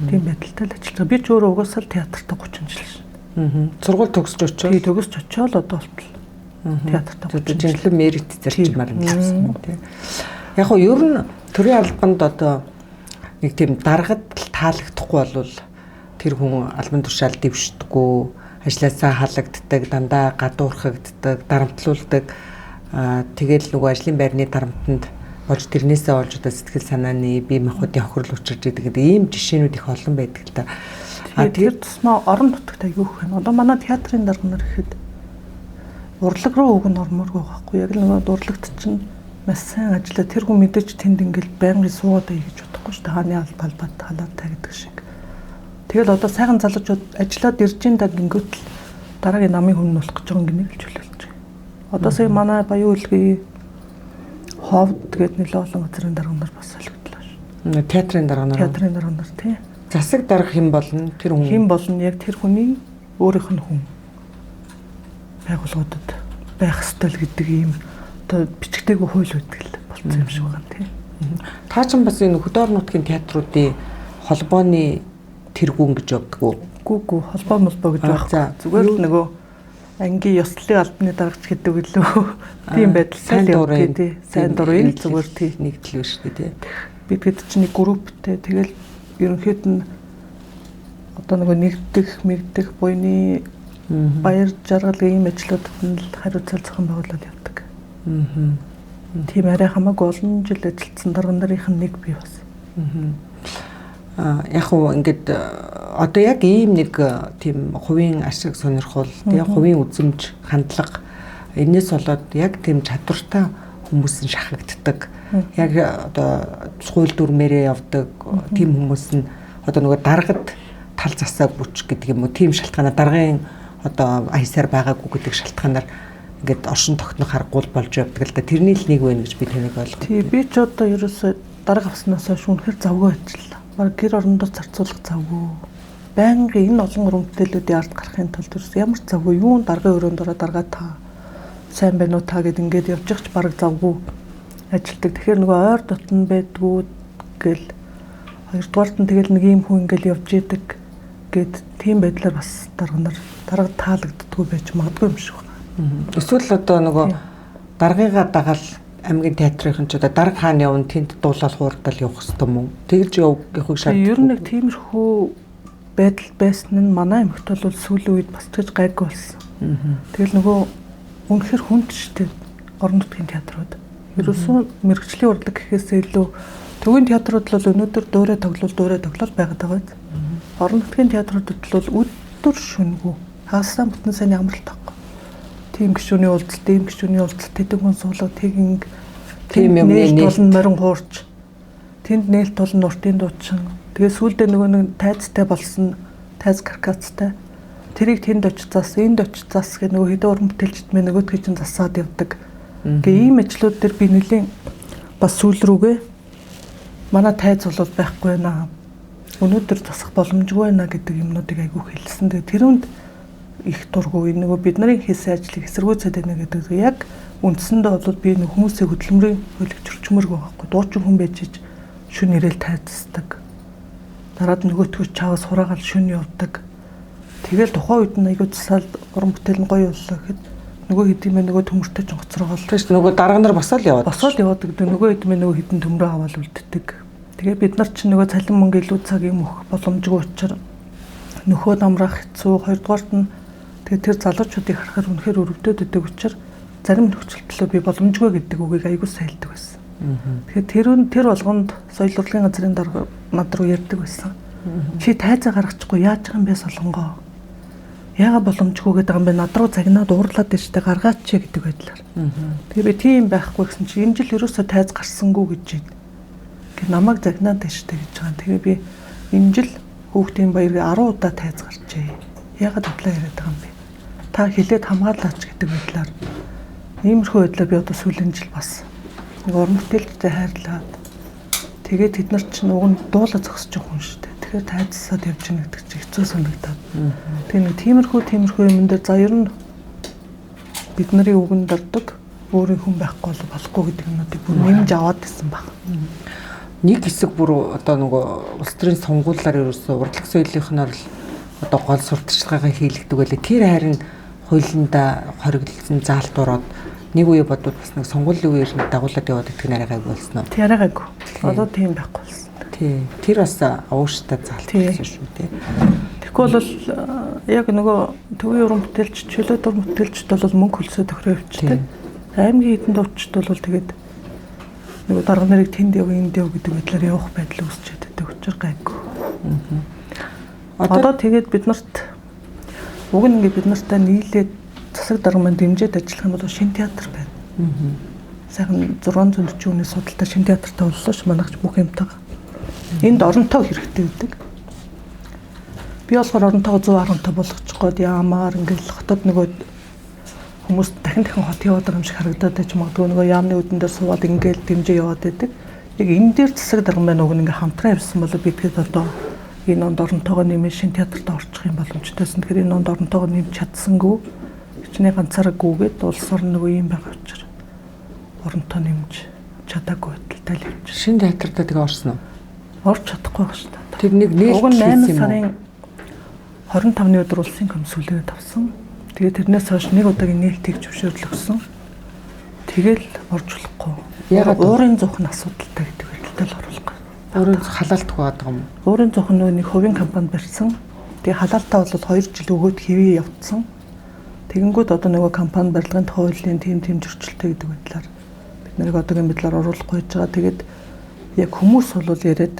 Тийм байдалтай л ажиллаж байгаа. Би ч өөрөө угаасаа л театртаа 30 жил шин. Сургууль төгсөж очоод. Тий, төгсөж очоод одоо болтол театртаа 30 жил мерит зарчмаар юм тий. Яг нь ер нь төрийн албанд одоо нэг тийм даргад таалагдахгүй болвол тэр хүн албан тушаал дэвшдэггүй, ажлаасаа халагддаг, дандаа гадуурхагддаг, дарамтлуулдаг. Тэгэл нөгөө ажлын байрны дарамтанд болж тэрнээсээ олж одоо сэтгэл санааны бие махбодын хохирол учирч идэг гэдэг ийм жишээнүүд их олон байдаг л да. Тэр тусмаа орон нутагт аягүй их байна. Одоо манай театрын дарга нар гэхэд урлаг руу уг нь ормооргүй байхгүй. Яг л нөгөө урлагт чинь маш сайн ажиллаа. Тэр хүн мэдээж тэнд ингээл байнгын суугаад ая гэж бодохгүй шүү дээ. Хааны албад халаатай гэдэг шиг. Тэгэл одоо сайхан залуучууд ажиллаад ирж ин даг гингүүт л дараагийн намын хүн нь болох гэж байгаа гинэ л чөлөөлж байгаа. Одоо сая манай Баян үлгийн ховд гээд нэлээд олон газрын дарга нар бас солигдлоо шүү. Театрын дарга нар. Театрын дарга нар тий. Засаг дарга хэн болно? Тэр хүн. Хэн болно? Яг тэр хүний өөрийнх нь хүн байгууллагуудад байх ёстой л гэдэг ийм одоо бичгтэйгүй хууль үүдэг л болцсон юм шиг байна тий. Та ч бас энэ хөдөө орон нутгийн театруудын холбооны тэргүүн гэж явдаг уу? Үгүй холбоо молбоо гэж байхгүй. Зүгээр л нөгөө ангийн ёслолын албаны даргач гэдэг үлээ. Тийм байдалтай л явдаг тий. Сайн дурын зүгээр тий нэгдэл биш үү тий. Бид хэд чинь нэг групптэй тэгэл ерөнхийд нь одоо нөгөө нэгдэх, мэгдэх, буйны баяр жаргал ийм ажлуудад нь л хариуцлага зохион байгуулалт явдаг. Тийм арай хамаагүй олон жил ажилласан дарга нарын нэг би бас. Яг уу ингээд одоо яг ийм нэг тийм хувийн ашиг сонирхол, тийм хувийн үзэмж, хандлага энэс болоод яг тийм чадвартай хүмүүс нь шахагддаг. Яг одоо хууль дүрмээрээ явдаг тийм хүмүүс нь одоо нөгөө даргад тал засаа бүч гэдэг юм уу тийм шалтгаанаар даргын одоо аясаар байгаагүй гэдэг шалтгаанаар ингээд оршин тогтнох аргагүй болж явдаг л да. Тэрний л нэг байна гэж би таныг ойлгох. Тий, би ч одоо ерөөсөө дарга авснаас хойш үнэхээр завгүй ажиллаа. Бараг гэр орондоо зарцуулах завгүй. Байнгын энэ олон уран бүтээлүүдийн ард гарахын тулд ерөөсөө ямар ч завгүй. Юун даргын өрөөнд ороо даргаа та сайн байна уу та гэд ингээд явж явах ч бараг завгүй ажилтдаг. Тэгэхээр нөгөө ойр дотн байдгүй гэл хоёрдугаарт нь тэгэл нэг ийм хүн ингээл явж идэг гэд тийм байдлаар бас дарга нар дарга таалагддаггүй байж магадгүй юм шиг байна. Эсвэл одоо нөгөө даргыгаа дагаал аймгийн театрын ч одоо дарга хаана явна тэнд дуулал хуурдал явах хэвээр юм уу? Тэгж явахыг шаарддаг. Ер нь нэг тиймэрхүү байдал байсан нь манай аймагт бол сүүлийн үед бас тэгж гайгүй болсон. Тэгэл нөгөө үнэхэр хүнд штэ орон нутгийн театрууд. Ерөөсөө мэргэжлийн урлаг гэхээсээ илүү төвийн театрууд бол өнөөдөр дуурай тоглол байгаад байгаа биз. Орон нутгийн театруудад бол өдөр шөнөгүй хагасаа бүтэн сайн амралт авахгүй. Тийм гишүүний уулзалт, ийм гишүүний уулзалт, тэдэн хүн суулга, тэгинг тийм юм нээлт болон морин хуурч. Тэнд нээлт болон нуртын дуучин. Тэгээ сүүлдээ нөгөө нэг тайзтай болсон, тайз каркастай. Тэрийг тэнд очиж зас, энд очиж зас гэх нөгөө хэдэн уран бүтээлчд мэ нөгөөдхий чинь засаад явдаг. Тэгээ ийм ажлууд дээр би нэлийн бас сүүл рүүгээ манай тайз бол байхгүй байна. Өнөөдөр засах боломжгүй байна гэдэг юмнуудыг айгүй хэлсэн. Тэгээ тэрүүнд их дургүй нөгөө бид нарын хийсэн ажлыг эсэргүүцээд байна гэдэг яг үндсэндээ бол би нэг хүмүүсийн хөдөлмөрийн хуулийг чөрчмөргүй байхгүй. Дуучин хүн байж ич шүн ирээл тайздаг. Дараад нөгөөтгөө чаваас хураагаал шүн явдаг. Тэгэл тухайн үед нь айгүй засаал уран бүтээл нь гоё боллоо гэхэд нөгөө хэдийн мэ нөгөө төмөртэй ч гоцрогоол. Тийм шүү. Нөгөө дарга нар босоод яваад. Босоод яваад гэдэг нөгөө хэдийн мэ нөгөө хэдэн төмрөө аваад үлддэг. Тэгээ бид нар чинь нөгөө цалин мөнгө илүү цаг юм өгөх боломжгүй учраас нөхөө намрах хэцүү. Хоёрдугаарт нь тэгээ тэр залуучуудыг харахаар үнэхээр өрөвдөд өгдөг учраас зарим нөхцөлтлөө би боломжгүй гэдэг үгийг айгүй сайн хэлдэг байсан. Тэгэхээр тэр болгонд соёл урлагийн газрын дарга над руу ярьдаг байсан. Чи тайзаа гаргачихгүй яаж байгаа юм бэ солонгоо? Яага боломжгүй гэдэг юм бэ? Над руу загнаад уурлаад дэжтэй гаргаач гэдэг байдлаар. Тэгээ би тийм байхгүй гэсэн чи энэ жил ерөөсөө тайз гарсангүй гэж байна. Гэ намайг загнаад дэжтэй гэж байгаа. Тэгээ би энэ жил хүүхдийн баярыг 10 удаа тайз гарчээ. Яагаад удлаа яриад байгаа юм бэ? Та хилээд хамгаалаач гэдэг байдлаар. Иймэрхүү байдлаар би одоо сүүлийн жил бас уран бүтээлчтэй хайрлаад тэгээд тэд нар чинь уг нь дуулаа зогсож байгаа хүн шүү дээ. Тэгэхээр тайзсаад явж гин гэдэг чинь хэцүү санагдаад. Тэгээ нэг тиймэрхүү юм дээр за ер нь бид нарын үгэнд ордог өөрийн хүн байхгүй бол болохгүй гэдэг юмнуудыг бүр нэмж аваад исэн баг. Нэг хэсэг бүр одоо нөгөө улс төрийн сонгуулиар ерөөсөө урлаг соёлынхноор л одоо гол сурталчилгаагаа хийлгдэг байлээ. Тэр харин хуулиндаа хориглосон заалт ороод нэг үе бодвол бас нэг сонгуулийн үеэр нь дагуулад яваад идэх нь арай гайгүй болсон уу? Тий, арай гайгүй. Одоо тийм байхгүй болсон. Тий. Тэр бас ууштай заалт болсон шүү дээ. Тэгэхгүй бол яг нөгөө төвийн уран бүтээлч, чөлөөт уран бүтээлчд бол мөнгө хөлсөө тохироо явчихдаг. Аймгийн хэдэн дуучид бол тэгээд нөгөө дарга нарыг тэнд яв, энд яв гэдэг байдлаар явах байдал үүсчихэд байдаг учраас гайгүй. Одоо тэгээд бид нарт уг нь ингээд бид нартай нийлээд засаг дарга маань дэмжиж ажиллах юм бол шинэ театр байна. Сайхан 640 хүний судалтай шинэ театртай боллоо ш манайх ч бүх юмтайгаа. Энд оронтоо хэрэгтэй байдаг. Би болохоор оронтойгоо 110 болгочих гээд яамаар ингээл хотод нөгөө хүмүүс дахин дахин хот яваад байгаа юм шиг харагдаад байж магадгүй нөгөө яамны үдэн дээр суугаад ингээл дэмжиж яваад байдаг. Яг энэ дээр засаг дарга маань уг нь ингээ хамтран явсан бол би тэгэхэд одоо энэ онд оронтойгоо нэмээ шинэ театрт орчих юм боломжтойсэн. Тэгэхээр энэ онд оронтойгоо нэмж чадсангүй. Хичнээн ганцаараа гүгээд улс орн нөгөө юм байгаа учраас оронтоо нэмж чадаагүй байдалтай л явж. Шинэ театрт тэгээ орсон уу? Орж чадахгүй байгаа шүү дээ. Тэр нэг нээлт уг нь 8 сарын 25-ны өдөр улсын комиссүүлээд авсан. Тэгээ тэрнээс хойш нэг удаагийн нээлтийг зөвшөөрлөгсөн. Тэгэл орж болохгүй. Ягаад уурын зуух нь асуудалтай гэдэг байдалтай л оруулах. Уурын халаалт байгаа юм уу? Уурын зуух нь нэг хувийн компанид барьсан. Тэгээ халаалтаа бол 2 жил өгөөд хэвээ явцсан. Тэгэнгүүт одоо нөгөө компани барилгын хуулийн тийм зөрчилтэй гэдэг байдлаар бид нарыг одоогийн байдлаар оруулахгүй байж байгаа. Тэгээд яг хүмүүс бол яриад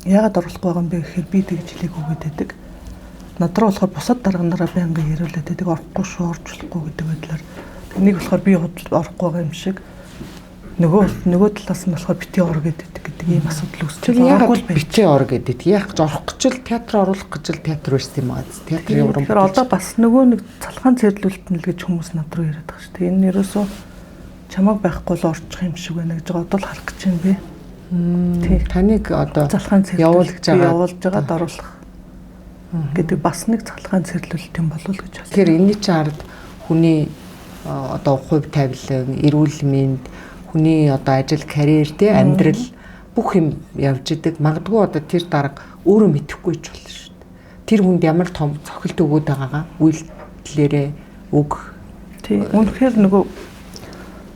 яагаад оруулахгүй байгаа юм бэ гэхээр би тэгж хэлээг өгөөд байдаг. Над руу болохоор бусад дарга нараа байнгын яриулаад байдаг. Орохгүй шүү, орж болохгүй гэдэг байдлаар. Нэг болохоор би орохгүй байгаа юм шиг. Нөгөө талаас нь болохоор бити ор гэдэг гэдэг ийм асуудал үүсч байна. Яагаад бити ор гэдэг? Яах гэж орох гэж л театр оруулах гэж л театр байсан юм аа. Театрын уран бүтээл. Тэгэхээр одоо бас нөгөө нэг цалхан цэрлүүлэлт нь л гэж хүмүүс над руу яриад байгаа шүү дээ. Энэ ерөөсөө чамайг байхгүй л орчих юм шиг байна гэж одоо л харах гэж байна би. Тий. Таныг одоо цалхан цэрлүүлж явуулж байгаад оруулах гэдэг бас нэг цалхан цэрлүүлэлт юм болов уу гэж бодсон. Тэгэхээр энэний чинь ард хүний одоо хувь тавилан, эрүүл мэнд, хүний одоо ажил, карьер, тий амьдрал бүх юм явж идэг. Магадгүй одоо тэр дарга өөрөө мэдэхгүй ч болно шүү дээ. Тэр хүнд ямар том цохилт өгөөд байгаагаа үйлдэлээрээ өг. Тий. Үнэхээр нөгөө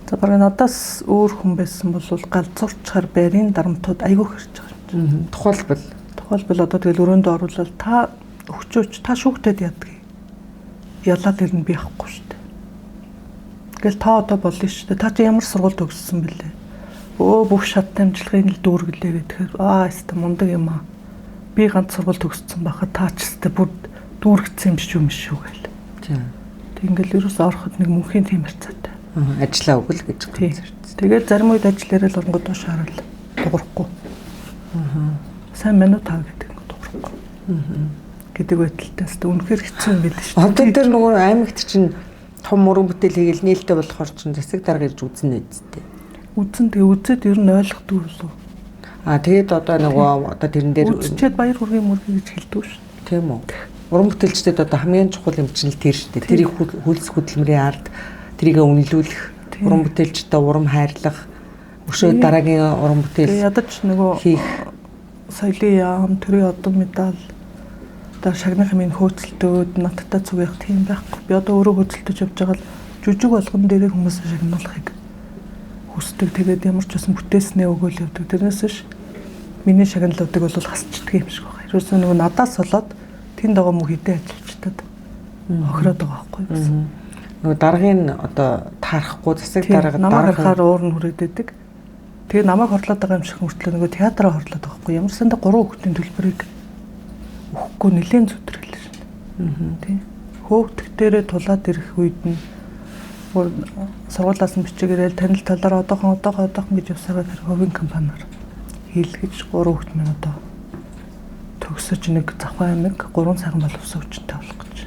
за бараг надаас өөр хүн байсан бол галзуурчхаар байрын дарамтууд айгүй хэрж байгаа юм. Тухайлбал одоо тэгэл өрөөндөө оруулаад та өгчөөч та шүүхтэд яддаг. Ялаад ирнэ би авахгүй шүү дээ. Ингээл та одоо болно шүү дээ. Та чи ямар сургууль төгссөн бэлээ? Өө бүх шат амжилгын л дүүргэлээ гэхээр аа өстө мундаг юм аа. Би ганц сургууль төгссөн байхад та ч өстө бүр дүүргэсэн юм шиг юм шүү гээл. Тийм. Тэг ингээл ерөөс ороход нэг мөнхийн тийм харьцаатай. Ажлаа өгөл гэж ганц. Тэгэл зарим үед ажил яриад оронгод доош харал дуурахгүй. Сайн мэн үү та гэдэг нь дуурахгүй. Гэдэг байдалтай өстө үнэхээр хэцүү юм байл шүү. Одоо тэр нөгөө аймагт чинь том уран бүтээл хийгээл нээлттэй болохоор чинь засаг дарга ирж үзнэ үсттэй. Үзэн тэгээ үзээд ер нь ойлгодог болов. Аа тэгээд одоо нөгөө одоо тэрэн дээр үзчихэд баяр хүргэе мөргөе гэж хэлдэг шүү. Тийм үү. Уран бүтээлчдэд одоо хамгийн чухал юм чинь л тэр шүү дээ. Тэрийг хөлс хөдөлмөрийн ард тэрийг үнэлүүлэх, уран бүтээлчдэд урам хайрлах, өшөө дараагийн уран бүтээл ядаж нөгөө хийх соёлын яам, төрийн одон медаль Одоо шагнах юм хөөцөлтөөд надтай цуг явах тийм байхгүй. Би одоо өөрөө хөөцөлтөж явж байгаа л жүжиг болгон дээрээ хүмүүсээ шагнуулахыг хүсдэг. Тэгээд ямар ч байсан бүтээснээ өгөөл явдаг. Тэрнээс биш миний шагналуудыг бол хасчдаг юм шиг байна. Ерөөсөө нөгөө надаас болоод тэнд байгаа мөх хэдэн ажилчдад хохироод байгаа байхгүй юу? Нөгөө даргын одоо таарахгүй засаг дарга намайг харахаар уур нь хүрээд байдаг. Тэгээ намайг хорлоод байгаа юм шиг мөртлөө нөгөө театраа хорлоод байгаа байхгүй юу? Ямар санда 3 хүүхдийн төлбөрийг өгөхгүй нэлээд зүтрэхлээ шин. Тий. Хөөгдөх дээрээ тулаад ирэх үед нь бүр сургуулиас нь бичиг ирээл танил талаар одоохон гэж явсараа тэр хувийн компаниар хийлгэж 3 хүүхд минь одоо төгсөж нэг Завхан аймаг 3 сайхан боловсон хүчтэй болох гэж.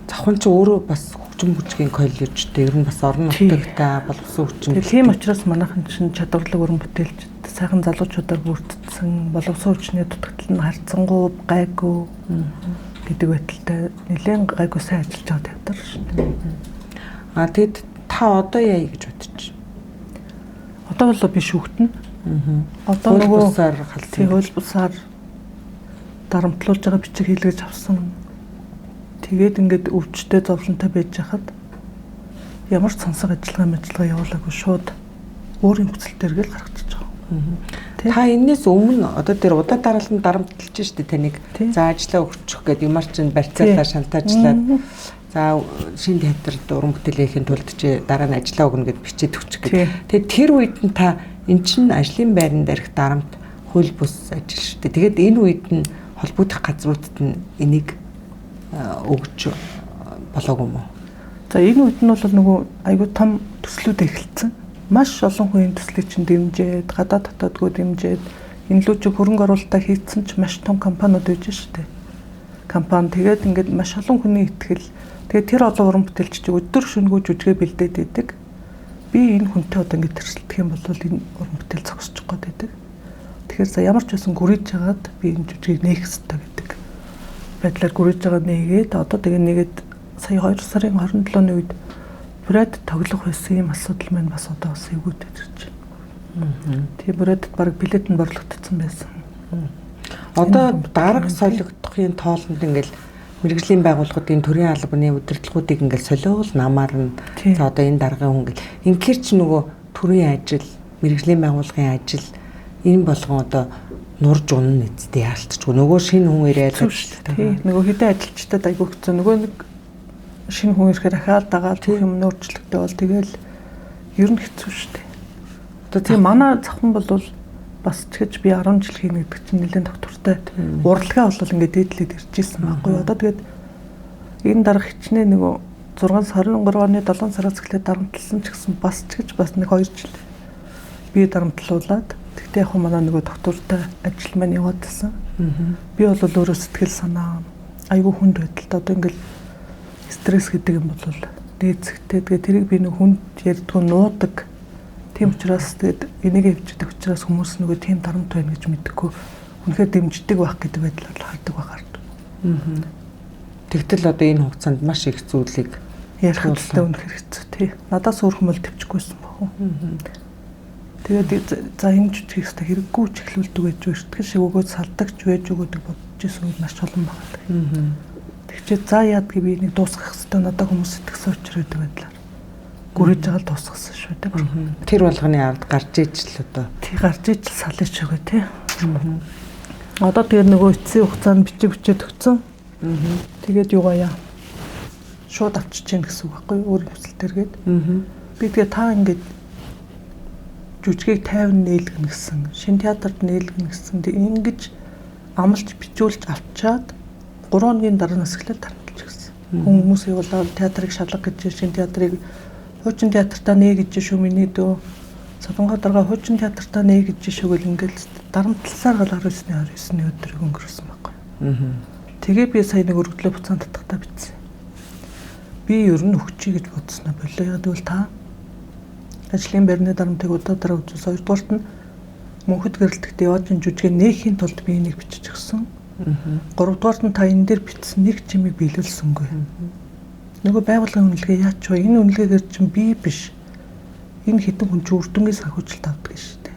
Завхан чи өөрөө бас хөгжим бүжгийн коллежтэй ер нь бас орон нутагтай боловсон хүчин. Тийм учраас манайхан чинь чадварлаг уран бүтээлчд сайхан залуучуудаар бүрдсэн боловсон хүчний дутагдал нь харьцангуй гайгүй гэдэг байдалтай нэлээд гайгүй сайн ажиллаж байгаа театр шүү дээ. А тэгэд та одоо яа гэж бодож байна? Одоо бол би шүүхтэн. Одоо нөгөө бусаар халсан. Хууль бусаар дарамтлуулж байгаа бичиг хийлгэж авсан. Тэгээд ингээд өвчтэй зовлонтой байж хахад ямар ч сонсог ажиллагаа явуулаагүй шууд өөрийн нөхцөл дээр л гаргачихж байгаа. Та энэс өмнө одоо тэр удаа дараалан дарамтлж штэ таныг. За ажиллаа өгчих гээд юмар чинь барьцаалаа шантаажлаад за шинэ театрт уран бүтээлийн тулд чи дараа нь ажиллаа өгнө гэд бичээд өгчих гээд. Тэгээд тэр үед нь та эн чинь ажлын байран дээрх дарамт хууль бус ажил штэ. Тэгээд энэ үед нь холбогдох газруудад нь энийг өгч болоогүй юм уу? За энэ үед нь бол нөгөө айгүй том төслүүд эхэлсэн. Маш олон хүн энэ төслийг чинь дэмжиж, гадаад дотоодгүй дэмжиж, энэ лүү чи хөрөнгө оруулалтаа хийцэн ч маш том компаниуд байж штэ. Компани тэгээд ингээд маш олон хүний итгэл. Тэгээд тэр олон уран бүтээлч чи өдөр шөнөгүй жүжигээ бэлдээд идэг. Би энэ хүнтэй одоо ингээд тэрсэлдэх юм бол энэ уран бүтээл зогсчих гээд байдаг. Тэгэхээр за ямар ч байсан гүрийж хагаад би энэ жүжигийг нээх ёстой гэдэг байдлаар гүрийж байгаа нээгээд одоо тэгээ нэгээд сая 2 сарын 27-ны үед Бүрээд тоглох байсан юм асуудал маань бас одоо бас эвгүйтэй ирж байна. Тэгээ бүрээдэд баг билет нь борлогдсон байсан. Одоо дарга солигдохын тоолонд ингээл мэргэжлийн байгууллагуудын төрийн албаны удирдлагуудыг ингээл солиол намаар нь за одоо энэ даргын хүн гэл ингээр чи нөгөө төрийн ажил, мэргэжлийн байгууллагын ажил энэ болгон одоо нурж унна эцтэй яалтчгүй нөгөө шинэ хүн ирээд тий нөгөө хэдэн ажилчдад айгүй хэцүү нөгөө нэг шинэ хүн ирэхээр ахаал дагаал бүх юм нөөцлөгтэй бол тэгэл ер нь хэцүү шүү дээ. Одоо тийм манай завхан бол бас ч гэж би 10 жил хийнэ гэдэг чинь нэлээд доктортой. Урлагаа бол ингээд дээдлээд ирж исэн байхгүй юу. Одоо тэгээд энэ дарга хичнээн нөгөө 6 23 оны 7 сараас эхлээд дарамтлсан ч гэсэн бас ч гэж бас нэг 2 жил би дарамтлуулад тэгтээ яг манай нөгөө доктортой ажил маань яваад байсан. Би бол өөрөө сэтгэл санаа айгүй хүнд байдалтай одоо ингээд стресс гэдэг юм бол дээдсэгтэй. Тэгээд тэрийг би нэг хүнд ярьдгүй нуудаг. Тийм учраас тэгээд энийг явждаг учраас хүмүүс нөгөө тийм дарамт байна гэж мэдэхгүй. Үнэхээр дэмждэг байх гэдэг байдлаар хардаг байгаар. Тэгтэл одоо энэ хугацаанд маш их зүйлийг ярих хэрэгтэй үнэхээр хэцүү тий. Надаас өөр хүмүүс төвчгүйсэн бах уу. Тэгээд за энэ жүжиг өстой хэрэггүй ч эхлүүлдэг байж өртгөн шиг өгөөд салдагч байж өгөөдөг бодож исэн үед маш олон байна. Тэгчээ за яадгийг би нэг дуусгах хэрэгтэй надад хүмүүс итгэсэн учраа гэдэг байдлаар гүрэж байгаа л дуусгасан шүү дээ. Тэр болгоны ард гарч ижил одоо. Тий гарч ижил салж өгөө тий. Одоо тэгээ нөгөө эцсийн хугацаанд бичиг бичээд өгсөн. Тэгээд юугаа яа. Шууд авчиж гин гэсэн үг байхгүй юу? Өөр нөхцөл төргээд. Би тэгээ та ингээд жүжигийг 50 нээлгэнэ гэсэн, шинэ театрт нээлгэнэ гэсэн. Ингэж амлж бичүүлж авчаад 3 хоногийн дараа нас эхлэл дарамтлж гисэн. Хүмүүс явуулаад театрыг шалга гэж шинэ театрыг хуучин театртаа нээ гэж шүү миний дөө. Солонгоо дарга хуучин театртаа нээ гэж шүүгэл ингээл дарамтлсаар гал 19-ны 29-ны өдрийг өнгөрөөсөн байхгүй. Тэгээ би сая нэг өргөдлөө буцаан татгахдаа бичсэн. Би ер нь өгчий гэж бодсноо болоо. Яг тэгвэл та ажлын байрны дарамтыг удаа дараа үзүүлсэн. Хоёрдугаарт нь мөнхөд гэрэлтэхдээ яваад жүжигээ нээхийн тулд би энийг бичиж өгсөн. Гуравдугаарт нь та энэ дээр бичсэн нэг чимийг биелүүлсэнгүй. Нөгөө байгууллагын үнэлгээ яач вэ? Энэ үнэлгээгээр чинь би биш. Энэ хэдэн хүн чи үр дүнгийн санхүүжилт авдаг шүү дээ.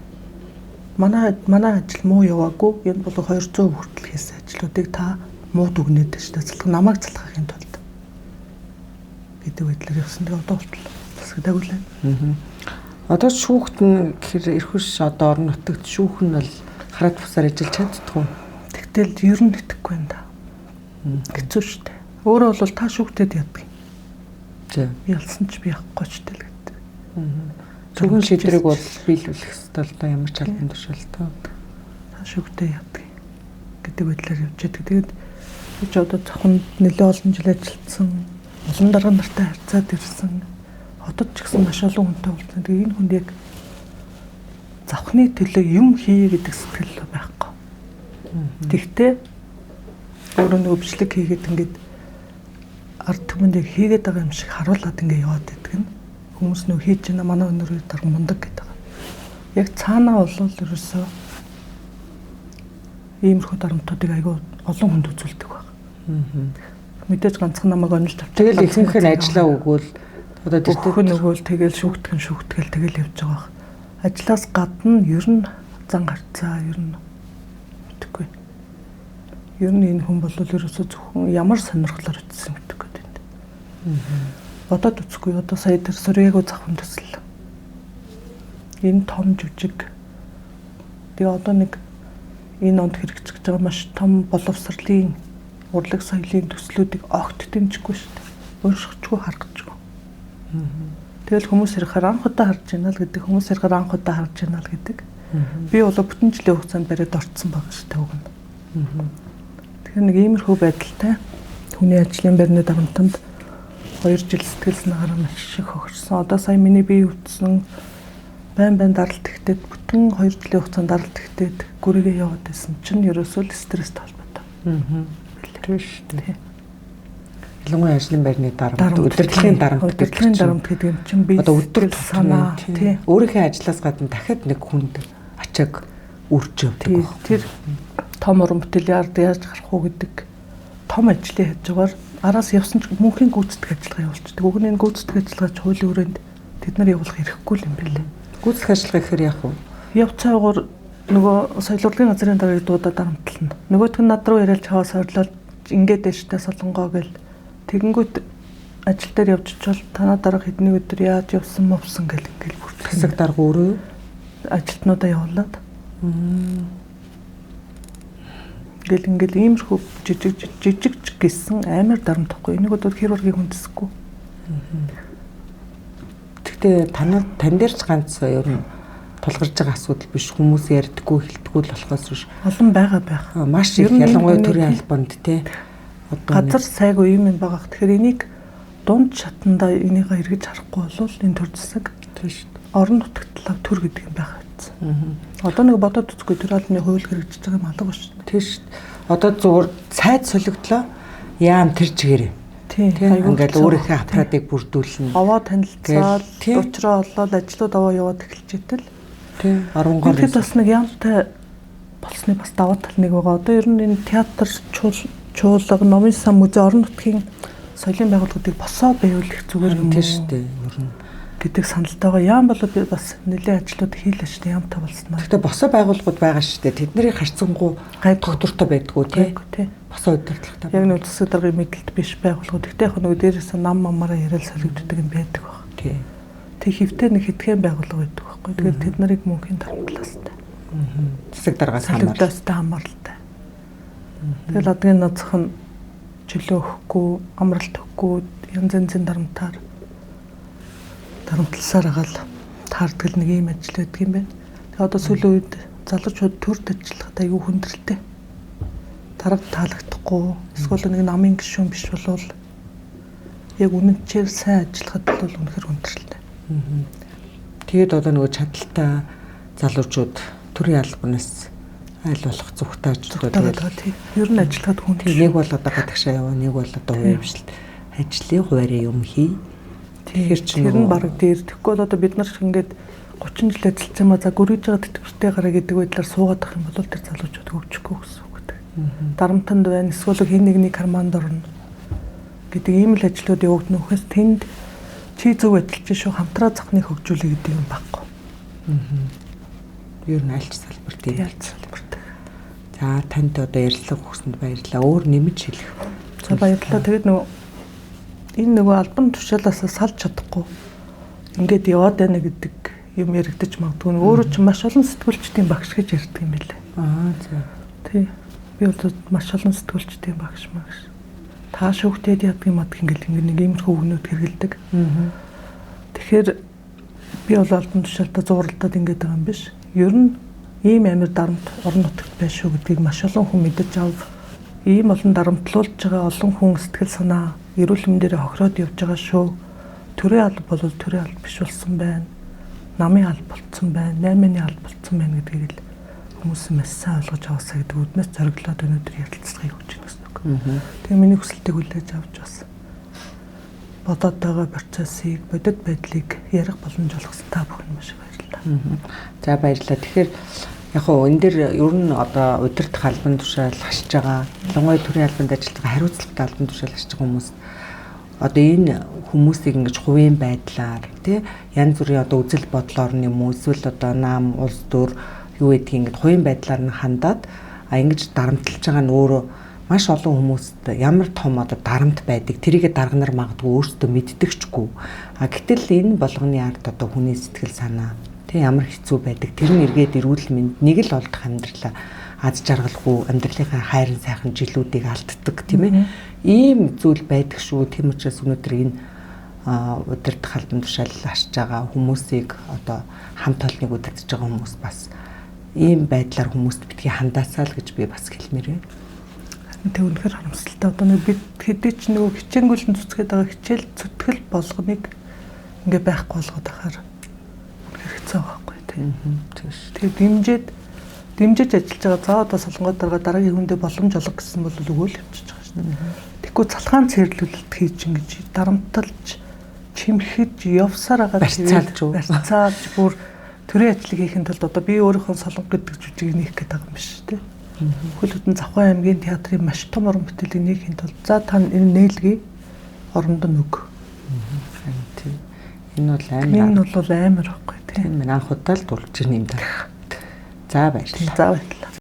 Манай ажил муу яваагүй. Энэ бол 200% хүртэл хийсэн ажлуудыг та муу дүгнээд шүү дээ. Залхах намайг залхахын тулд гэдэг байдлаар явсан. Тэгээ одоо хүртэл засагдаагүй л байна. Одоо шүүхт нь гэхэр эрхүш одоо орон нутагт шүүх нь бол хараад бусаар ажиллаж чаддгүй. Тэгтэл ер нь итгэхгүй юм да. Хэцүү шүү дээ. Өөрөө бол та шүүхтэд яддаг. Тийм. Ялсан ч би явахгүй ч тэл гэдэг. Цүгэн шийдрийг бол биелүүлэх ёстой л да, ямар ч албан тушаалтай. Та шүүхтэй яддаг гэдэг байдлаар явж байдаг. Тэгээд би ч одоо цохонд нэлээд олон жил ажилласан, олон дарга нартай харьцаад ирсэн. Хотод ч гэсэн маш олон хүнтэй уулзсан. Тэгээ энэ хүнд яг завхны төлөө юм хий гэдэг сэтгэл байхгүй. Тэгтээ өөрөө нэг өвчлөг хийгээд ингээд ард түмэнд яг хийгээд байгаа юм шиг харуулад ингээд яваад байдаг нь. Хүмүүс нөө хийж байна, манай өнөрөө дарга мундаг гэдэг. Яг цаанаа бол ерөөсөө иймэрхүү дарамтуудыг айгүй олон хүнд үзүүлдэг баг. Мэдээж ганцхан намайг онилж авчих. Тэгэл ихэнх нь ажиллаа өгөөл одоо тэр нөгөөл тэгэл шүүхтгэн шүүхтгэл тэгэл явж байгаа баг. Ажлаас гадна ер нь зан гарцаа ер нь мэдэхгүй. Ер нь энэ хүн бол ерөөсөө зөвхөн ямар сонирхлоор очсон мэдэхгүй тэнд. Бодоод үзэхгүй. Одоо сая тэр сурьяагүй завхан төсөл. Энэ том жүжиг. Тэгээ одоо нэг энэ онд хэрэгжиж байгаа маш том боловсролын урлаг соёлын төслүүдийг огт дэмжихгүй шүү дээ. Уншихчгүй харгачгүй. Тэгэл хүмүүс ирэхээр анх удаа харж байна л гэдэг. Хүмүүс ирэхээр анх удаа харж байна л гэдэг. Би бол бүтэн жилийн хугацаанд бариад орцсон байгаа шүү дээ уг нь. Тэгэхээр нэг иймэрхүү байдалтай хүний ажлын байрны дарамтанд 2 жил сэтгэл санаагаар маш их хохирсон. Одоо сая миний бие өвдсөн байн даралт ихтэйд бүтэн 2 жилийн хугацаанд даралт ихтэйд гүрийгээ яваад байсан чинь ерөөсөө л стресстэй холбоотой. Тийм шүү дээ. Ялангуяа ажлын байрны дарамт, удирдлагын дарамт, удирдлагын дарамт гэдэг юм чинь би одоо өдөр санаа тий. Өөрийнхөө ажлаас гадна дахиад нэг хүнд ачааг үрж явдаг байх. Тэр том уран бүтээлийн ард яаж гарах уу гэдэг том ажлын хажуугаар араас явсан ч мөнхийн гүйцэтгэх ажиллагаа явуулчихдаг. Уг нь энэ гүйцэтгэх ажиллагаач хуулийн хүрээнд тэд нар явуулах эрхгүй юм билээ. Гүйцэтгэх ажиллагаа гэхээр яах вэ? Явц цаагуур нөгөө соёл урлагийн газрын даргаыг дуудаад дарамтлана. Нөгөөх нь над руу яриад чаваа сорилол ингээд дэштэй солонгоо гэл тэгэнгүүт ажил дээр явж чул танаа дарга хэдний өдөр яаж явсан мовсон гэл ингээл бүртгэх. Хэсэг дарга өөрөө ажилтнуудаа явуулаад. Гэл ингээл иймэрхүү жижиг жижиг гэсэн амар дарамт тахгүй. Энийг одоо хэр ургийн хүндэсэхгүй. Гэхдээ тань дээр ч ганц ер нь тулгарч байгаа асуудал биш. Хүмүүс ярьдггүй, хэлдэггүй л болохоос биш. Олон байгаа байх. Маш их ялангуяа төрийн албанд тий. Одоо газар сайгүй юм байгаа. Тэгэхээр энийг дунд шатанда энийгээ эргэж харахгүй бол энэ төр зэсэг тийм шүү дээ. Орон нутагт лав төр гэдэг юм байх байсан. Одоо нэг бодоод үзэхгүй төр албаны хууль хэрэгжиж байгаа юм алга ба шүү дээ. Тийм шүү дээ. Одоо зүгээр сайд солигдлоо. Яам тэр чигээрээ. Тийм. Ингээл өөрийнхөө аппаратыг бүрдүүлнэ. Овоо танилцаад, учраа олоод ажлууд аваа яваад эхэлж итэл. Тийм. 10 гол. Тэгэхэд бас нэг яамтай болсны бас даваа тал нэг байгаа. Одоо ер нь энэ театр, чуулга, номын сан, музей, орон нутгийн соёлын байгууллагуудыг босоо байвал их зүгээр юм тийм шүү дээ. Ер нь гэдэг саналтай байгаа. Яам бол би бас нэлээд ажлууд хийлээ шүү дээ. Яамтай болсноо. Гэхдээ босоо байгууллагууд байгаа шүү дээ. Тэдний харьцангуй тогтвортой байдгүй тий. Босоо удирдлагатай. Яг нэг засаг даргын мэдлэлт биш байгууллагууд. Гэхдээ яг нөгөө дээрээс нам мамаараа яриад солигддог юм байдаг баг. Тий. Тэг хэвтэй нэг хэдхэн байгууллага байдаг байхгүй. Тэгэхээр тэд нарыг мөнхийн дарамтлаастай. Засаг даргаас хамааралтай. Тэгэл адгийн наацх нь чөлөө өгөхгүй, амралт өгөхгүй, янз янзын дарамтаар дарамтласаар агаал таардаг нэг ийм ажил байдаг юм байна. Тэгээ одоо сүүлийн үед залуучууд төрд ажиллахад аюу хүндрэлтэй. Дарга таалагдахгүй, эсвэл нэг намын гишүүн биш болвол яг үнэнчээр сайн ажиллахад бол үнэхэр хүндрэлтэй. Тэгээд одоо нөгөө чадaltaй залуучууд төрийн албанаас аль болох зүгтээ ажилладаг тий. Ер нь ажиллахад хүн нэг бол одоо гадагшаа яваа, нэг бол одоо хувийн ажлын хуваарь юм хий. Тэгэхээр чинь тэр нь баг дээр. Тэгэхгүй бол одоо бид нар ингээд 30 жил ажилласан юм а за гөрөж байгаа тэтгэвртэй гараа гэдэг байдлаар суугаад ах юм бол тэр залуучууд хөгжихгүй гэсэн үг гэдэг. Дарамтанд байна, эсвэл хин нэгний карманд орно гэдэг ийм л ажлууд явагдана. Үхээс тэнд чи зөв ажиллаж шүү, хамтраа завхныг хөгжүүлэх гэдэг юм байхгүй. Ер нь альч салбар тийм. Альч салбарт. За танд одоо ярилцлага өгсөнд баярлалаа. Өөр нэмж хэлэх. За баярлалаа. Тэгээд нөгөө энэ нөгөө албан тушаалаас салж чадахгүй ингээд яваад байна гэдэг юм яригдаж магадгүй. Өөрөө ч маш олон сэтгүүлчдийн багш гэж ярьдаг юм байлээ. Аа за. Тий. Би бол маш олон сэтгүүлчдийн багш магш. Та шүүхтэд яддаг юм ад ингээл ингээ нэг иймэрхүү үгнүүд хэрэгэлдэг. Тэгэхээр би бол албан тушаалтаа зууралдаад ингээд байгаа юм биш. Ер нь ийм амир дарамт орон нутагт байна шүү гэдгийг маш олон хүн мэдэж ав. Ийм олон дарамтлуулж байгаа олон хүн сэтгэл санаа эрүүл мэндээр хохироод явж байгаа шүү. Төрийн алба бол төрийн алба биш болсон байна. Намын алба болцсон байна. 8-ны алба болцсон байна гэдгийг л хүмүүс маш сайн ойлгож аваасаа гэдэг үднэс зориглоод өнөөдөр ярилцлагыг өгч байна гэсэн үг. Тэгээ миний хүсэлтийг хүлээж авч бас бодоод байгаа процессыг, бодит байдлыг ярих боломж олгосон та бүхэнд маш их баярлалаа. За баярлалаа. Тэгэхээр яг хоо энэ дэр ер нь одоо удирдах албан тушаал хашиж байгаа, ялангуяа төрийн албанд ажиллаж байгаа, хариуцлагатай албан тушаал хашиж байгаа хүмүүс одоо энэ хүмүүсийг ингэж хувийн байдлаар тий янз бүрийн одоо үзэл бодлоор нь юм уу эсвэл одоо нам, улс төр юу гэдгийг ингэж хувийн байдлаар нь хандаад ингэж дарамтлж байгаа нь өөрөө маш олон хүмүүст ямар том одоо дарамт байдаг тэрийгэ дарга нар магадгүй өөрсдөө мэддэгчгүй. А гэтэл энэ болгоны ард одоо хүний сэтгэл санаа тий ямар хэцүү байдаг. Тэр нь эргээд эрүүл мэнд нэг л олдох амьдралаа аз жаргалгүй амьдралынхаа хайрын сайхан жилүүдийг алддаг тийм ээ. Ийм зүйл байдаг шүү. Тийм учраас өнөөдөр энэ удирдах албан тушаал ашиж байгаа хүмүүсийг одоо хамт олныг удирдах байгаа хүмүүс бас ийм байдлаар хүмүүст битгий хандаасаа л гэж би бас хэлмээр байна. Тэг үнэхээр харамсалтай. Одоо нэг бид хэдий ч нөгөө хичээнгүйлэн зүцгээд байгаа хичээл зүтгэл болгоныг ингээ байхгүй болгоод байхаар үнэхээр хэцүү байхгүй тийм. Тэгээ дэмжиж ажиллаж байгаа. За одоо солонгоо дарга дараагийн хүндээ боломж олго гэсэн бол өгөөл явчихж байгаа шүү дээ. Тэгэхгүй цалхаан цэрлүүлэлт хийж ингэж дарамтлж чимхэд явсаар байгаа барьцаалж бүр төрийн ажлыг хийхин тулд одоо би өөрийнхөө солонго гэдэг жүжигийг нээх гээд байгаа юм биш үү? Хөл хөтөн Завхан аймгийн театрын маш том уран бүтээлийг нээхийн тулд за та энэ нээлгийг оронд нь өг. Тийм. Энэ бол амар. Энэ бол амар байхгүй тийм. Анх удаа л дурж ирнэ юм даа. За баярлалаа. За баярлалаа.